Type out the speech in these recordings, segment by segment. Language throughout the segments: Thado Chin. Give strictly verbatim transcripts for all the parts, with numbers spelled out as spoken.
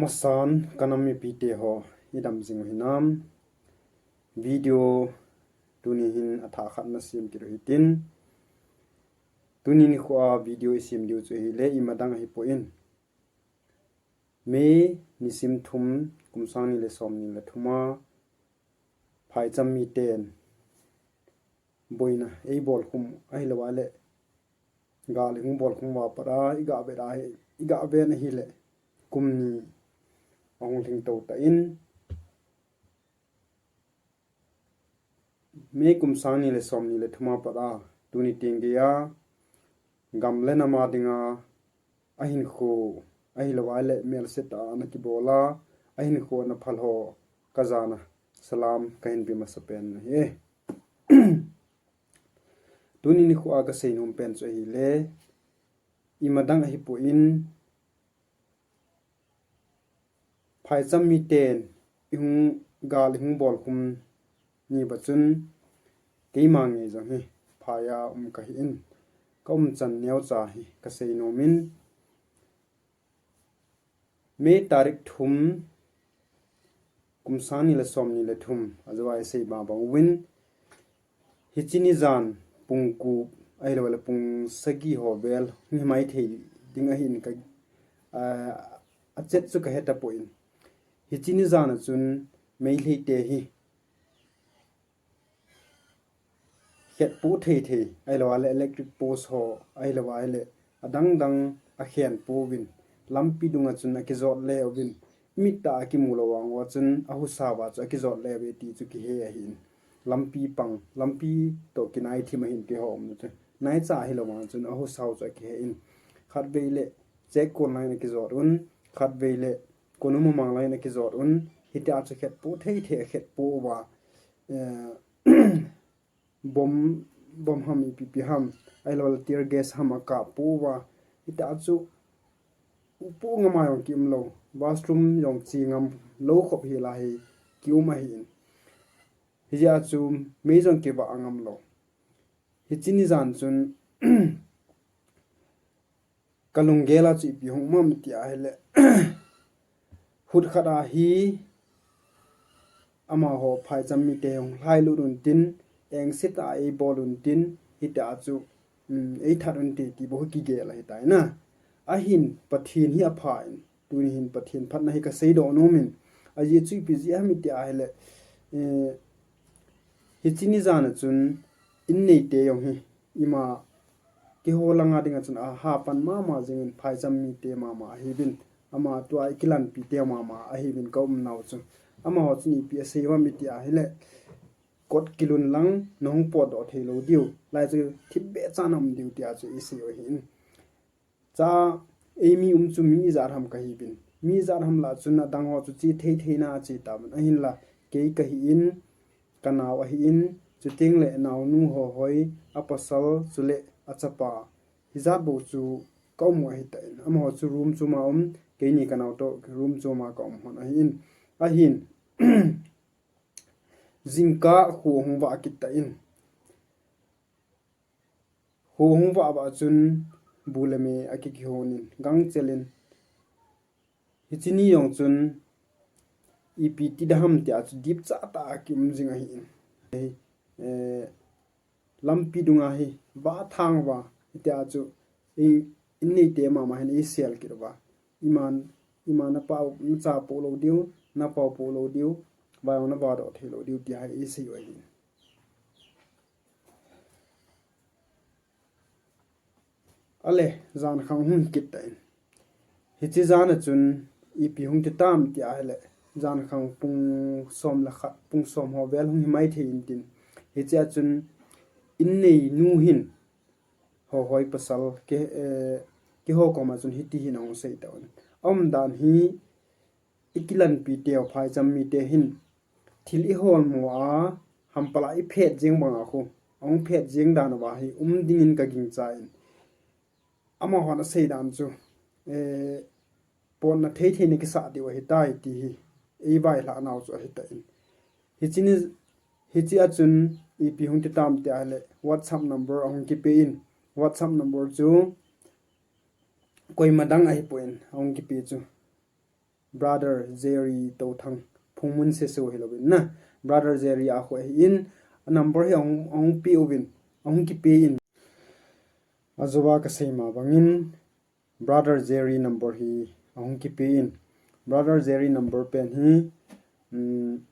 Masan kanam mipite ho, idam jing u hinam? Video tuni hin athah khat nasem kit u hitin. Tuni nikho a video isem diu chu ahile, imadang ahipoi. May nisim thum, kum sang ni le som ni le thum a phaicham miten boina eibolkhum ahilou le, gal ihung bolkhum uva pat a, iga vet a, iga vet ahile, kum ni ahung lhing tou tan, May kum sang ni le som ni le thum a pat a, tuni teng geiya gam le nam a dinga ahinkho ahilou le melse tah a ana kibol a, ahinkho ana phal ho kajana salam kahin pe masapen ahi. Tuni nikho a kaseinom pen chu ahile, imadang ahipoi, phaicham miten ihung gal ihung bolkhum ni uva chun, keima ngei jong hi phai a um kahin, kaumchan neocha hi kaseinomin, May tarik thum, kum sang ni le som ni le thum, ajeh a isei bang bang uvin, hiche ni jan pung gup ahilou le pung sagi ho vel hung himai thei ding ahin ka, a, achet chu kahe tapon. Hiche ni jan a chun Meitei te hi khetpoh thei thei ahilou le electric post ho ahilou le adang dang akhen pouvin, lampi dunga chun akijot le uvin, mittah a kimu lou vang uva chun ahusa uva chu akijot le uve ti chu kihe ahin. Lampi pang, lampi toh kinai thim ahin kihou umna chu. Naicha ahilou vang chun ahusa u chu akihe in. Khatvei le Checkon line a kijot un, khatvei le Konumumang line a kijot un, hitia chu khetpoh thei thei akhetpoh uva, eh, bomb, bomb ham ipi pi ham, ahilou le tear gas ham akap poh uva, hitia chu upoh ngam a jong kium lou, bathroom jong che ngam lou khop hi la hi kium ahin. Hijeh a chu mei jong kivah ngam lou. Hiche ni jan chun kalunggel a chu ipi hung um ham iti ahile, hut khat a hi amaho phaicham mite hung lhailut untin, engse tah a eibol untin, hitia chu, um, eithat unte ti bou hi kigel ahitai na. Ahin Pathen hi apha in, tuni hin Pathen phatna hi kaseidoh nomin, ajeh chu ipi jeh ham iti ahile, eh, hiche ni jan a chun in neite jong hi ima keiho langa dinga chun aha pan mama jingin phaicham mite mama ahiuvin, ama tua ikilanpi te mama ahiuvin kaumnau chu. Amaho chun ipi asei u ham iti ahile, kot kilun lang nahung potdoh thei lou diu, lai chu thipbeh chan a um diu tia chu isei u ahin. Cha, eimi um chu mi ijat ham kahiuvin, mi ijat ham lah chun adang ho chu che thei thei na ache tauvin, ahinla kei kahin, kanao ahin, chuteng le naonu Hohoi, apasal chule achapa, hijat bou chu kaum u ahitan. Amaho chu room chom a um, keini kanao toh room chom a kaum hon ahin. Ahin, jingkah kho ahung vah kit tan, kho ahung vah vah chun bu le me akikihon in, gangchel in, hiche ni jong chun ipi ti ding ham tia chu dipcha tah a kium jing ahin. Eh, lampi dunga hi vah thang uva, hitia chu in neite mama hin eisel kit uva, iman, iman napa u, nacha poh lou diu, napa u poh lou diu, va jong navadoh thei lou diu tia hi eisei u ahin. Ale, jankhang hung kit tan, hiche jan a chun ipi hung ti tam ti ahile, jankhang pung som le khat, pung som ho vel hung himai thei intin, hiche a chun in neinu hin Hohoi pasal kei, eh, keiho koma chun hiti hin ahung sei tauvin, aumdan hi ikilanpi teu phaicham mite hin thil iholmo a, hampal a iphet jeng banga khu ahung phet jeng dan uva hi um dingin kagingchan, amahon asei dan chu, eh, potna thei thei nakisah diu ahitai ti hi eivailhah nau chu ahitan. Hiche ni, hiche a chun ipi hung ti tam ti ahile, WhatsApp number ahung kipe in, WhatsApp number chu koima dang ahipon ahung kipe chu Brother Jerry Touthang, Phungmun Seso hilouvin na, Brother Jerry a khu ahin, a number hi ahung, ahung pe uvin, ahung kipe in. Ajouva kasei ma bangin, Brother Jerry number hi ahung kipe in. Brother Jerry number pen hi, um,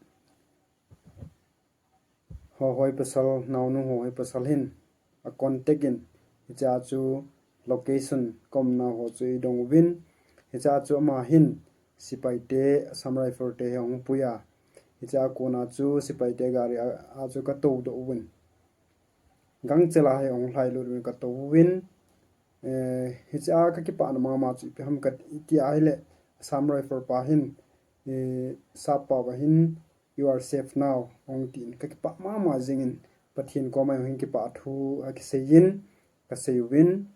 Hohoi pasal, naonu Hohoi pasal hin a contact in, hichea chu location ka umna ho chu eidong uvin, hichea chu ama hin sepaite, Assam Rifle te hi ahung pui a, hichea kona chu sepaite gari a, a chu ka toudoh uvin, gangchel a hi ahung lhailut uvin ka tou uvin, eh, hichea ka kipana mama chu ipi ham ka ti ahile, Assam Rifle pa hin, eh, sap pa va hin, "You are safe now," ahung tin, ka kipah mama jingin, Pathen koma jong hin kipah thu akiseiyin, kasei uvin.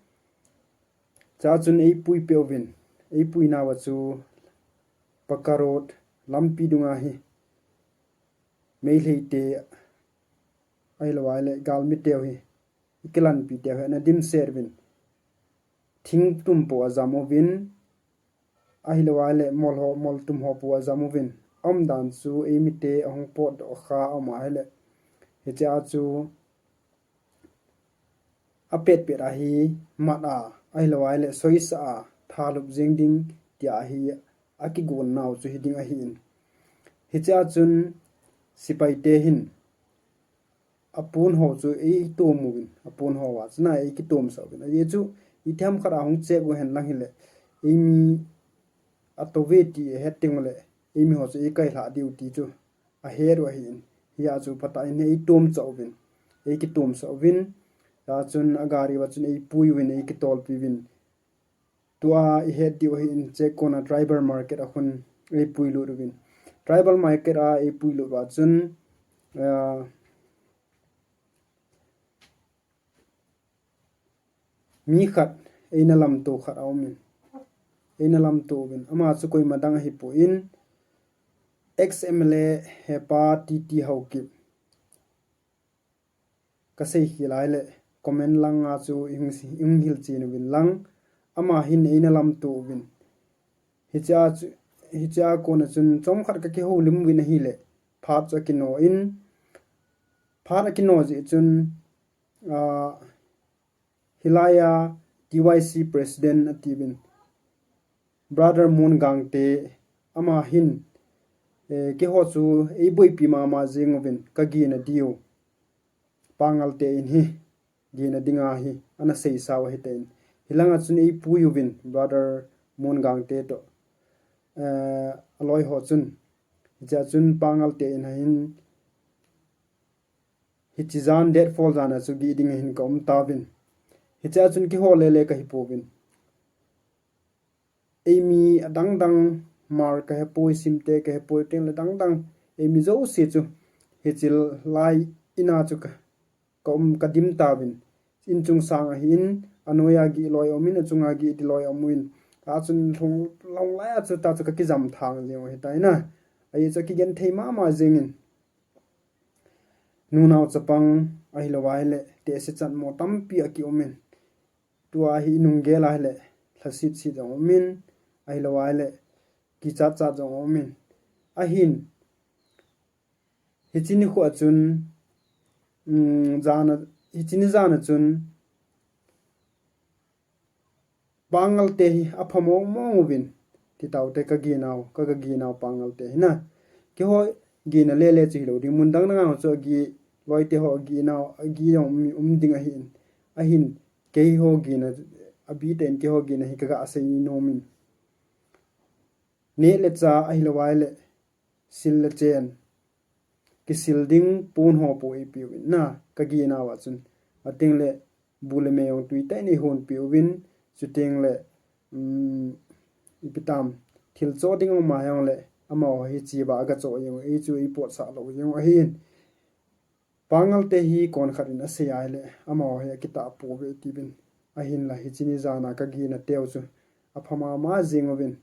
Chua chun eipui peh uvin, eipui nauva chu Paka Road lampi dunga hi Meitei te, ahilou ahile galmi teu hi, ikilanpi teu hi ana dimset uvin, thing tum po ajam uvin, ahilou ahile mol ho, mol tum ho po ajam uvin, aumdan chu eimite ahung potdoh kha aum ahile, hichea chu apetpet a hi mat a, ahilou ahile soisa a, thalup jeng ding tia hi akigon nau chu hiding ahin. Hichea chun sepaite hin apon ho chu eitom uvin, apon ho a chun a eikitomsah uvin. Ajeh chu itiham khat a hung check u henlang hile, eimi atouve ti ahet teng ule, eimi ho chu eikailhah diu ti chu ahet u ahin. Hia chu phatah in eitomsah uvin, eikitomsah uvin. Chua chun agari uva chun eipui uvin, eikitolpi uvin. Tua ihet diu ahin, check kona Tribal Market a khun eipuilut uvin. Tribal Market a eipuilut uva chun, ah, mi khat eina lamto khat aumin, eina lamto uvin. Ama chu koima dang ahipon, ex M L A hepa T T Haokip. Kasei khel ahile comment langa chu ihung, ihung hilchen uvin lang, ama hin eina lamto uvin. Hichea chu, hichea kona chun chomkhat kakihoulim uvin ahile, phat chu akino in, phat akino jeh chun, ah, hilai a T Y C President atiuvin, Brother Mon Gangte, ama hin, eh, keiho chu eiboipi mama jeng uvin, kagena diu Pangal te in hi gena dinga hi ana seisau ahitan. Hilanga chun eipui uvin, Brother Mon Gangte toh, eh, aloi ho chun. Hichea chun Pangal te in ahin, hiche jan, date four jan a chu geh ding ahin ka um tauvin. Hichea chun keiho lele kahipouvin, eimi adangdang, Hmar kahepoi, Simte kahepoi, tengle dangdang, eimi jouse chu hiche lai ina chu ka, ka um, kadim tauvin. Inchung sang ahin, anoiya geh loi aumin, achunga geh di loi aum uvin. Achun lhung, lhung laiya chu ta chu kakijam thang jeng u ahitai na. Ajeh chu akigenthei mama jengin, nunao chapang ahilou ahile tehse chatmo tampi akiumin. Tua hi inung gel ahile lhasetset jong aumin, ahilou ahile kichatchat jong aumin. Ahin, hiche nikho a chun, um, jana, hiche ni jana chun, Pangal te hi apha mong mong uvin, titaute kagenau, ka, kagenau Pangal te hi na. Keiho gena lele chu hilou ding, mun dang dang a chu age, loite ho agenau, age jong um, um ding ahin. Ahin, keiho gena, abih tah in keiho gena hi kaga sei nomin. Neh le chah ahilou ahile, sil le chen, kisil ding pon ho po eipeuvin na, kagenau a chun. Atengle bu le me jong tuitah in eihonpeuvin, chutengle, um, ipi tam, thil choh ding aum a jongle, amaho hi cheba aga choh jeng u, ei chu eipotsah lou jeng u ahin. Pangal te hi konkhat in asei ahile, amaho hi akitah pouve tiuvin. Ahinla hiche ni jana kagena teu chu apha mama jeng uvin.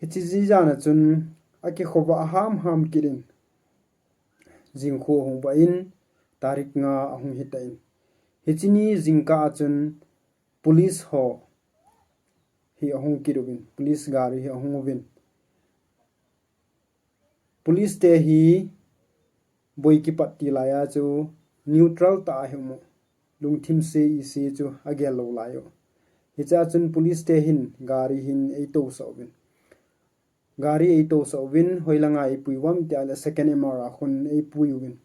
Hiche ni jana chun akikhovah ham ham kit in, jingkhu ahung vah in, tarik nga ahung hitan. Hiche ni jingkah a chun police ho hi ahung kit uvin, police gari hi ahung uvin. Police te hi boi kipat ti laiya chu neutral tah a hi um u. Lungthim se ise chu agel lou lai u. Hichea chun police te hin gari hin eitousah uvin. Gari eitousah uvin, hoilanga eipui uvam tia le second M R a khun eipui uvin.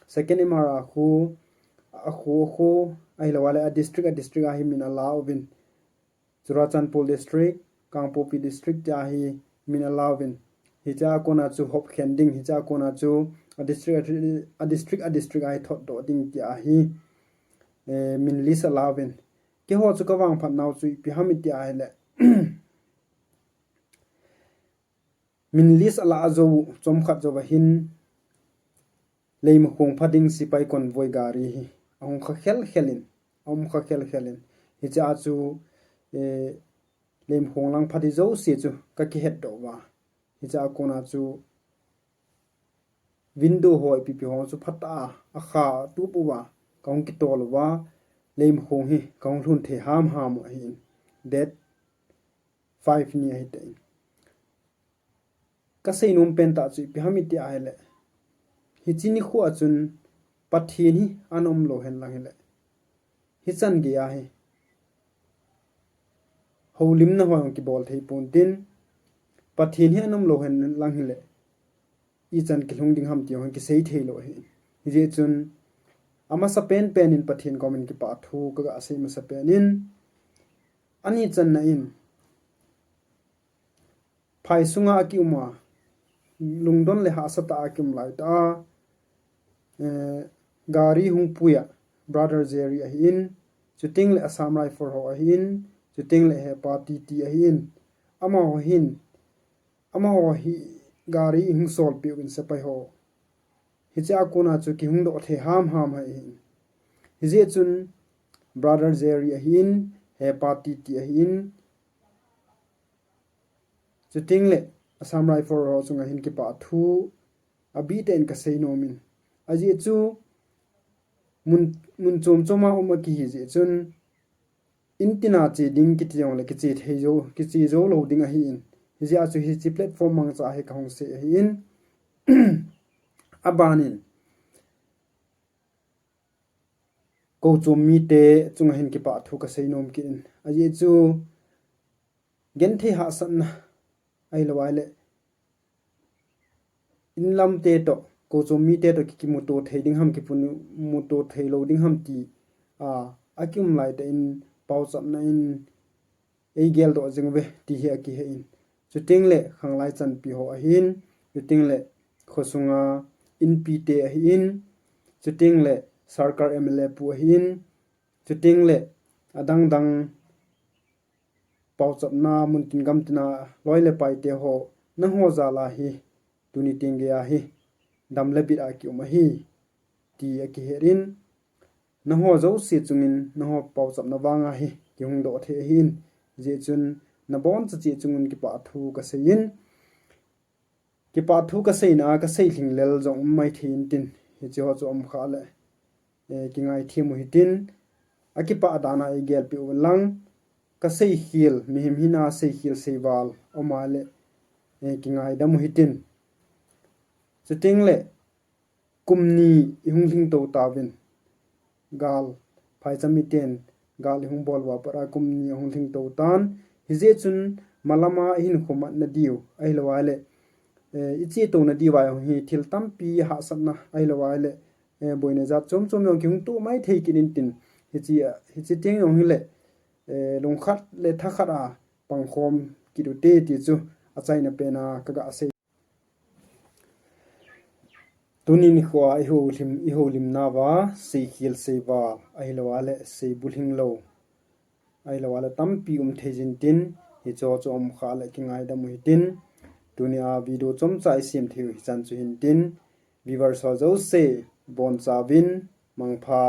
Second M R a khu, a khu, a khu, ahilou le a district, a district a hi min ala uvin. Churachandpur District, Kangpokpi District tia hi min ala uvin. Hichea kona chu hopkhen ding, hichea kona chu a district, a district, a district a hi thotdoh ding tia hi, eh, min list ala uvin. Keiho chu kavangphat nau chu ipi ham iti ahile. Min list ala jou, chomkhat jouva hin, Leimakhong pha ding sepai convoy gari hi ahung kha khelkhel in, aum kha khelkhel in. Hichea chu, eh, Leimakhong lang pha ding jouse chu kakihetdoh uva. Hichea kona chu window ho ipi ipi ho chu phatah a akha tup uva, kahung kitol uva, Leimakhong hi kahung lhun thei hamham u ahin. Date five ni ahi tan. Kasei nom pen tah chu ipi ham iti ahile, hiche nikho a chun Pathen hi ana umlou hen lang hile, hichan geiya hi houlimna ho jong kibol thei pontin, Pathen hi ana umlou hen lang hile, ichan kilhung ding ham ti jong kisei theilou ahi. Hijeh chun, amasa penpen in Pathen komin kipathu kaga sei masa pen in, ani channa in, phai sunga akium a, lungdon le hahsa tah a akium laitah a, eh, gari hung pui a, Brother Jerry ahin, chuteng le Assam Rifle ho ahin, chuteng le hepa T T ahin, amaho hin, amaho hi gari ihung solpeh uvin sepai ho. Hichea kona chu kihung doh thei hamham ahin. Hijeh chun Brother Jerry ahin, hepa T T ahin, chuteng le Assam Rifle ho chunga hin kipathu abih tah in kasei nom in. Ajeh chu mun, mun chom chom a um akihi jeh chun, in tina che ding kiti jongle kiche thei jou, kiche jou lou ding ahin. Hijeh a chu hiche platform mangcha hi kahung sei ahin. Abanin, kochom mite chunga hin kipathu kasei nom kit in. Ajeh chu, genthei hahsatna ahilou le inlam te toh, kochom mite toh ki, kimuto thei ding ham, kimuto thei lou ding ham ti a, akium laitah in paochapna in eigeldoh jing uve ti hi akihe in. Chuteng le khanglai chanpi ho ahin, chuteng le khosunga inpi te ahin, chuteng le Sarkar M L A pu ahin, chuteng le adang dang paochapna muntin gamtina loi le pai te ho, nangho jal a hi tuni teng geiya hi dam le bit a kium ahi ti akihet in, nangho jouse chungin nangho paochapna vanga hi kihung doh thei ahin, hijeh chun naboncha cheh chunga kipathu kasei in, kipathu kaseina a kasei lhinglel jong um maithei intin, hiche ho chu umkha le, eh, kingaithem u hitin, akipah dan a eigelpeh uvin lang, kaseikhel, mihem hina seikhel seival um a le, eh, kingaidam u hitin. Chuteng le, kum ni ihung lhingtou tauvin, gal, phaicham miten gal ihung bol uva pat a kum ni ahung lhingtou tan. Hijeh chun malam a ihinkho matna diu ahilou le, eh, iche touna diuva jong hi thil tampi hahsatna ahilou le, eh, boina jat chom chom jong kihung toh maithei kit intin, hiche, hiche teng jong hile, eh, lungkhat le thakhat a pangkhom kit ute ti chu achaina pen a kaga sei. Tuni nikho a ihoulim, ihoulimna uva seikhel seival ahilou le seibulhing lou ahilou le tampi um thei jin tin, hiche ho chu umkha le kingaidam u hitin, tuni a video chomcha isem thei u hichan chu hintin, viewers ho jouse bonchauvin mangpha.